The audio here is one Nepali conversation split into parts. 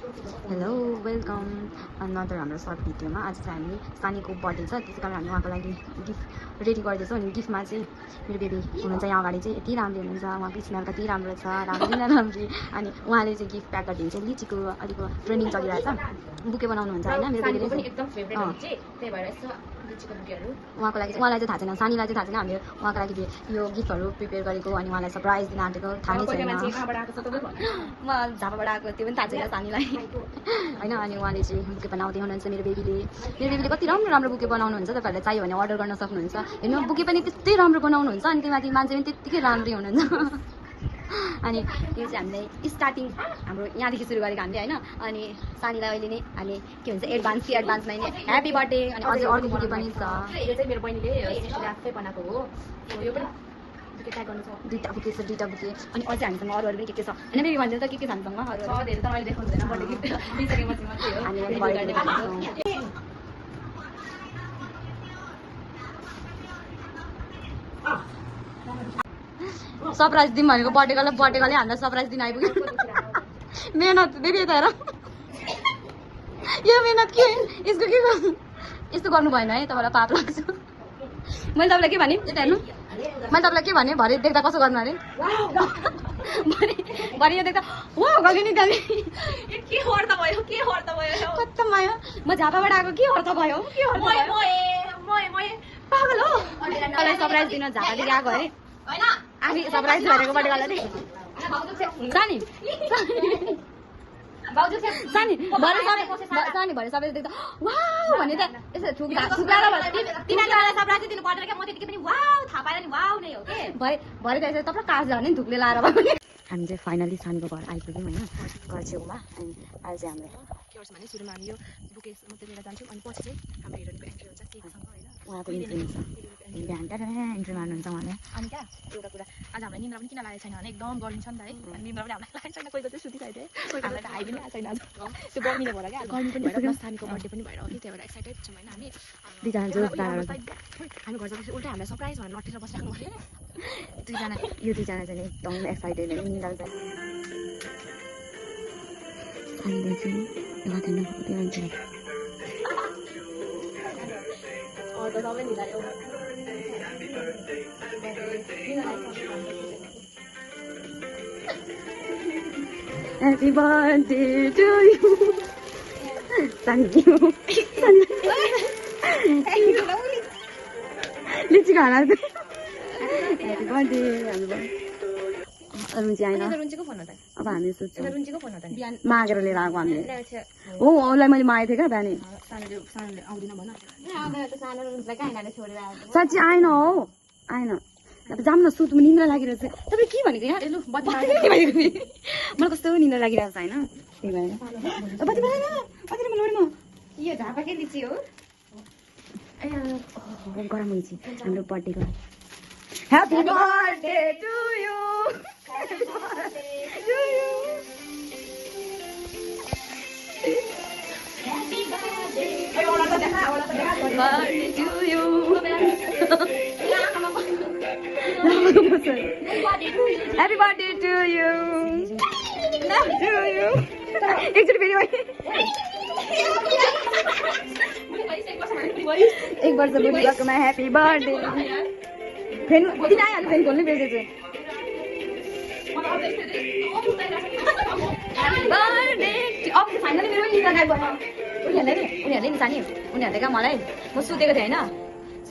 हेलो वेलकम अनदर हाम्रो सर्ट भिडियोमा। आज चाहिँ हामी सानीको बर्थडे छ, त्यसै कारण हामी उहाँको लागि गिफ्ट रेडी गर्दैछौँ। अनि गिफ्टमा चाहिँ मेरो बेबी हुनुहुन्छ यहाँ अगाडि चाहिँ यति राम्रो हुनुहुन्छ, उहाँको स्मेल कति राम्रो छ, राम्रो। अनि उहाँले चाहिँ गिफ्ट प्याक गरिदिन्छ। लिचीको अलिक ट्रेन्डिङ चलिरहेको छ, बुके बनाउनुहुन्छ होइन मेरो बेबीले पनि एकदम फेभरेट हुन्छ, त्यही भएर यसो लिचीको बुकेहरू उहाँलाई चाहिँ थाहा छैन, सानीलाई चाहिँ थाहा छैन हामीले उहाँको लागि यो गिफ्टहरू प्रिपेयर गरेको। अनि उहाँलाई सरप्राइज दिन आँटेको थाहा नै छैन, म झापाबाट आएको त्यो पनि थाहा छैन सानीलाई होइन। अनि उहाँले चाहिँ बुके बनाउँदै हुनुहुन्छ। मेरो बेबीले कति राम्रो बुके बनाउनुहुन्छ, तपाईँहरूलाई चाहियो भने अर्डर गर्न सक्नुहुन्छ। हेर्नु बुके पनि त्यस्तै राम्रो बनाउनुहुन्छ, अनि त्यही माथि मान्छे पनि त्यत्तिकै राम्रै हुनुहुन्छ। अनि यो चाहिँ हामीले स्टार्टिङ हाम्रो यहाँदेखि सुरु गरेको हामीले होइन। अनि सानीलाई अहिले नै हामी के भन्छ एडभान्समा नै ह्याप्पी बर्थडे। अनि अझै अर्को बुके पनि छ, यो चाहिँ मेरो बहिनीले आफै बनाएको हो। यो पनि ट्याग गर्नु छ, दुईवटा बुके छ, दुईवटा बुके। अनि अझै हामीसँग अरू पनि के छ होइन बेबी भन्छ त के छ हामीसँग अरू धेरै त मैले देखाउँदैन बर्थडे गिफ्ट दिइसकेपछि मात्रै हो हामी सरप्राइज दिउँ भनेको बर्थडेकोले हामीलाई सरप्राइज दिन आइपुग्यो। मेहनत बेबी यता हेर, यो मेहनत के यसको के यस्तो गर्नु भएन है, तपाईँलाई पाप लाग्छ। मैले तपाईँलाई के भने यता हेर्नु, मैले तपाईँलाई के भने भरे देख्दा कसो गर्नु अरे, भरे यो देख्दा वा गल्यो नि गाली के अर्थ भयो कता भयो, म झापाबाट आएको के अर्थ भयो पागल हो। मलाई सरप्राइज दिन झापादेखि आएको अरे आफै सरप्राइज गरेको बर्थडेवाला सानी भरे सबैले देख्दा वाउ भने त यसो तिनीहरूलाई सरप्राइज दिनु पर्दैन क्या, म त्यतिकै पनि वाउ थाहा पाएर नि वाउ नै हो के भरे त यसो तपाईँ काज झन् नि धुक्ले लाएर भयो भने। हामी चाहिँ फाइनली सानीको घर आइपुग्यौँ होइन, घर छेउमा। अनि अहिले चाहिँ हाम्रो के गर्छ भने सुरुमा हामी यो बुके मात्रै लिएर जान्छौँ, अनि पछि चाहिँ हाम्रो हिरोइनको एन्ट्री हुन्छ केकसँग होइन, उहाँको इन्ट्री हुन्छ। बिहान इन्ट्री मार्नुहुन्छ उहाँले। अनि क्या एउटा कुरा आज हामीलाई निन्द्रा पनि किन लागेको छैन भने एकदम गर्मी छ नि त है, अनि निन्द्रा पनि हामीलाई लागेको छैन, कोही चाहिँ सुतिरहेको थियो, हामीलाई त हाई पनि आएको छैन आज, त्यो गर्मीले भएर क्या गर्मी पनि भएर प्लस सानीको बर्थडे पनि भएर कि त्यही भएर एक्साइटेड छौँ होइन हामी दुईजना। हामी घर जाँदाखेरि उल्टा हामीलाई सरप्राइज भनेर लटेर बसिराख्नु पऱ्यो यो दुईजना चाहिँ एकदम एक्साइटेड होइन निन्द्रा चाहिँ Happy birthday to you. Thank you. लिची खाना Happy birthday. रुन्ची आएन, अब हामी सोध्छौँ मागेर लिएर आएको हामीले हो, उसलाई मैले मागेको थिएँ क्या बिहानै। साँच्ची आएन हो, आएन। अब जाऊँ न सुत, निन्द्रा लागिरहेको छ। तपाईँ के भनेको यहाँ मलाई कस्तो निन्द्रा लागिरहेको छ होइन, त्यही भएर यो झापाकै लिची हो गरम हुन्छ हाम्रो बर्थडेको। Happy birthday to you, happy birthday to you, happy birthday to you, happy birthday to you, एकचोटि फेरि एक वर्ष बुढी भएकोमा ह्याप्पी बर्थडे। फेन किन आइहाल्यो, फेन खोल्नु बिर्सेछु। अब फाइनली मेरो निन्द्रा गएको उनीहरूले नि सानी उनीहरूले क्या मलाई म सुतेको थिएँ होइन,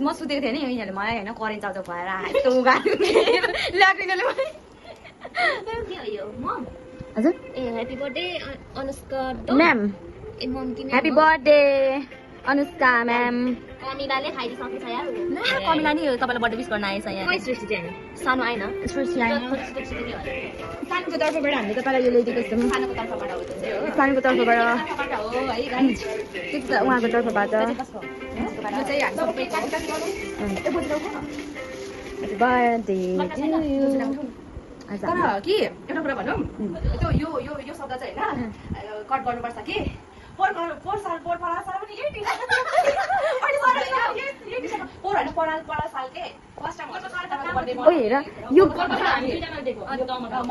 म सुतेको थिएँ नि, यिनीहरूले मलाई होइन करेन्ट चाउचाउ खुवाएर यस्तो हजुर। ए happy birthday Anushka ma'am, happy birthday Anushka ma'am. कमिलाले खाइदिइसकेछ यार, कमिला नि तपाईँलाई बर्थडे विस गर्न आएछ यहाँ। सृष्टि चाहिँ सानो आएन, सृष्टि आएन, सानोको तर्फबाट हामीले तपाईँलाई यो ल्याइदिएको छौँ, सानोको तर्फबाट हो, सानोको तर्फबाट हो है, उहाँको तर्फबाट बर्थडे तर कि एउटा कुरा भनौँ, त्यो यो शब्द चाहिँ होइन कट गर्नुपर्छ कि पोर साल पनि यही साल के फर्स्ट टाइम ओइ हेर यो म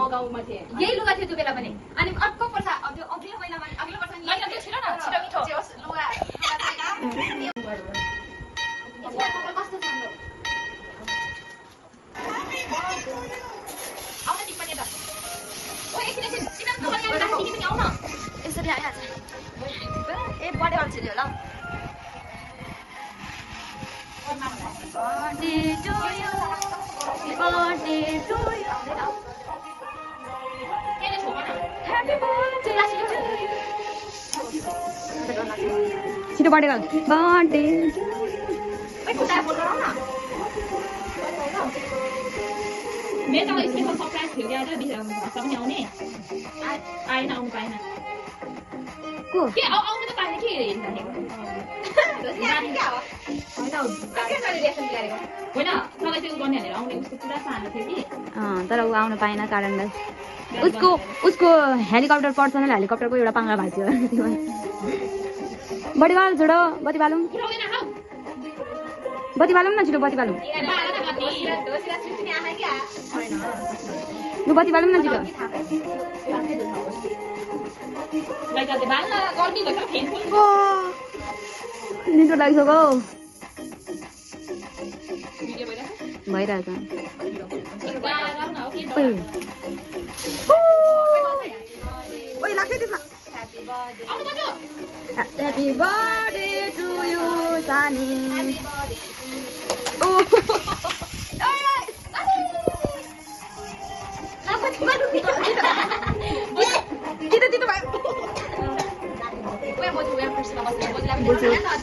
गाउँमा थिएँ, यही लुगा थियो त्यो बेला पनि। अनि अर्को वर्ष अघिल्लो महिनामा अघिल्लो छिटो बर्थडे गर्ल बर्थडे मेरो त स्पेशल सरप्राइज थियो कि आज हप्ता पनि आउने आएन आउनु पाएन को के आउनु त पाएन के होइन सबै त्यो गर्ने भनेर आउने उसको पुरा चाहना थियो कि तर ऊ आउन पाएन कारणले उसको हेलिकप्टर पर्सनल हेलिकप्टरको एउटा पाङ्रा भाइथियो बढी गर्ल छोडो बत्ती बालौँ बत्ती बालौँ न छिटो बत्ती बालौँ लु बत्ती बालौँ न छिटो निको लागिसक्यो भइरहेछ Happy birthday to you, Sunny. Oh.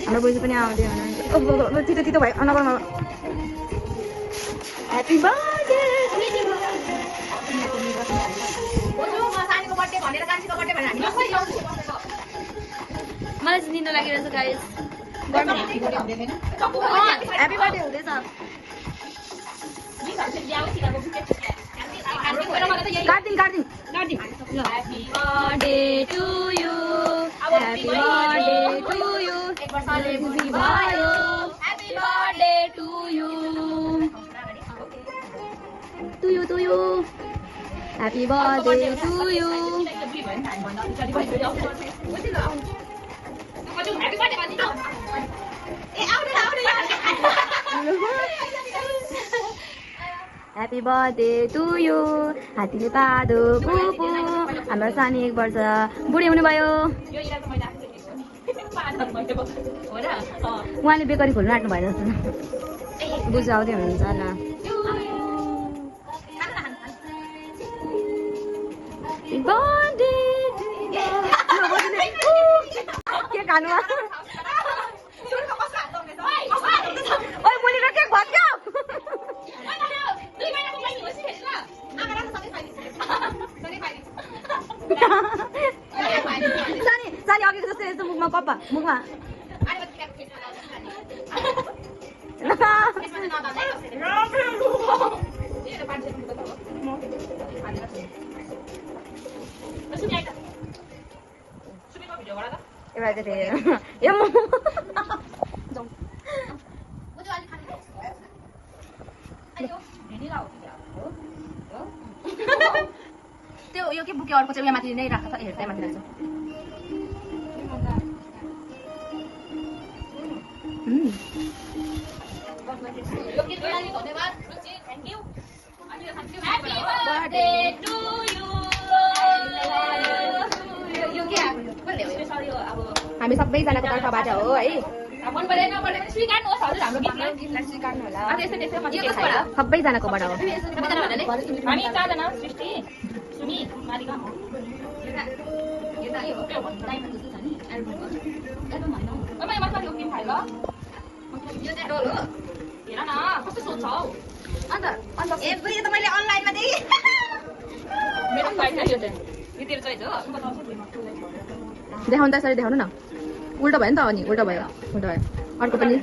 हाम्रो बोजू पनि आउँदै हुनुहुन्छ तितो तितो भयो नगरमा ह्यापी बर्थडे मलाई चाहिँ निन्द्रा लागिरहेछ गाइस ह्यापी बर्थडे हुँदैछ cutting happy birthday to you happy birthday to you भयो happy birthday to you happy birthday to you happy birthday to you हात्तीले पादो पुपु हाम्रो सानी 1 वर्ष बुढी हुनुभयो उहाँले बेकरी खोल्नु आँट्नु भयो जस्तो बुझ्नु आउँदै हुनुहुन्छ ल के खानु सानी अघि जस्तै यस्तो मुखमा कपा मुखमा एउटा चाहिँ त्यो यो के बुके अर्को चाहिँ उयो माथि नै राख्छ हेर्दै माथि राख्छ हामी सबैजनाको तर्फबाट हो है सबैजनाकोबाट हो हामी 4 जना सृष्टि सुमी मालिका हो देखाउनु त यसरी देखाउनु न उल्टो भयो नि त अनि उल्टो भयो अर्को पनि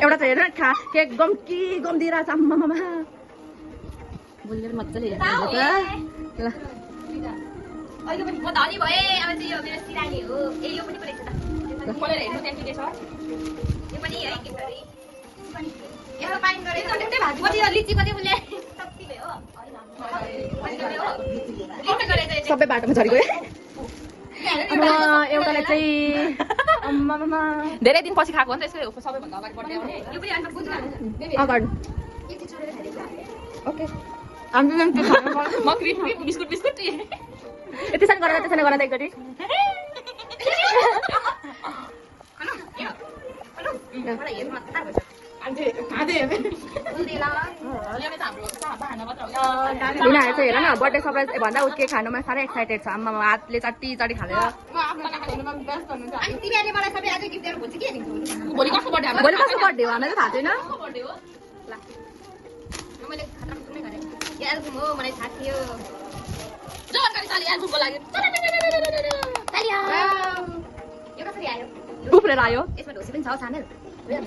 एउटा त हेर केक गम्दिरहेछ आम्मामा बोलेर मजाले हेर्नु ल सबै बाटोमा झरेको एउटालाई चाहिँ धेरै दिन पछि खाएको हो नि त यसको सबैभन्दा अगाडि बर्थडे आउने अगाडि ओके हामी म क्रिम बिस्कुट त्यसरी गरेर एकचोटि उनीहरू चाहिँ हेर न बर्थडे सरप्राइज भन्दा ऊ केक खानुमा साह्रै एक्साइटेड छ आमा हातले चट्टी चट्टी खालेर भोलि कसको बर्थडे हो हामीलाई थाहा छैन उफ्रेर आयो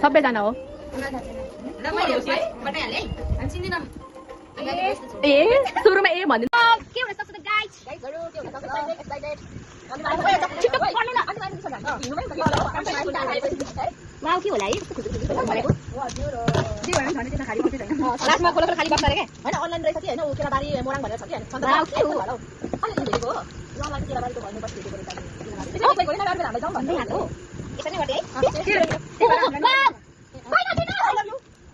सबैजना हो ए सुरुमा ए भन्नु वाउ के होला है लास्टमा खोलेर खाली बक्स अरे के हैन अनलाइन रहेछ कि हैन उ केराबारी मोराङ भनेर छ कि हैन वाउ के हो अनि भेटेको हो जमाले केराबारीको भन्नु पर्छ भेटेको रहेछ तपाईको हैन राम्रो हामीलाई जाउँ भन्दै हाल्नु यसरी गर्दै है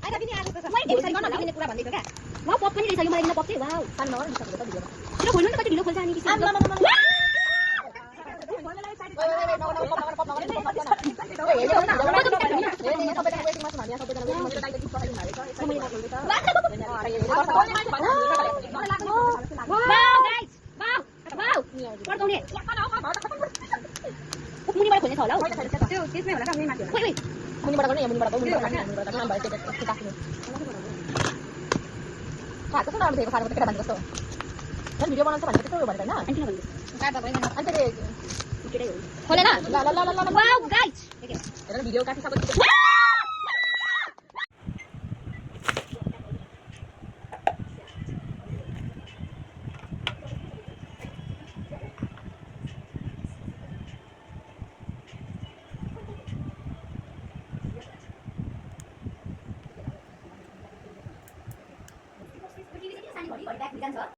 आइगा पनि आएको छ मैले देखाइ गर्न नदिने कुरा भन्दै थियो क्या वाउ पप पनि रहेछ यो मलाई दिन पप चाहिँ वाउ सानो नगर दिन्छ त भिडियोमा त्यो खोल्नु न कति ढिलो खोल्छ अनि किसिम मुनिबाट खोल्ने छ होला हौ त्यो त्यसमै होला का माथि खोइ मुनिबाट गर्ने मुनिबाट काम भयो त्यो काट्नु खाएको छ न अब धेरै खाएको केटा भन्नु जस्तो हैन भिडियो बनाउँछ भनेको त्यस्तो भनेको हैन अनि किन भन्नु काट्दा पनि अनि त्यो केटै हो खोले न ल वाउ गाइस हेर भिडियो काटिसक्यो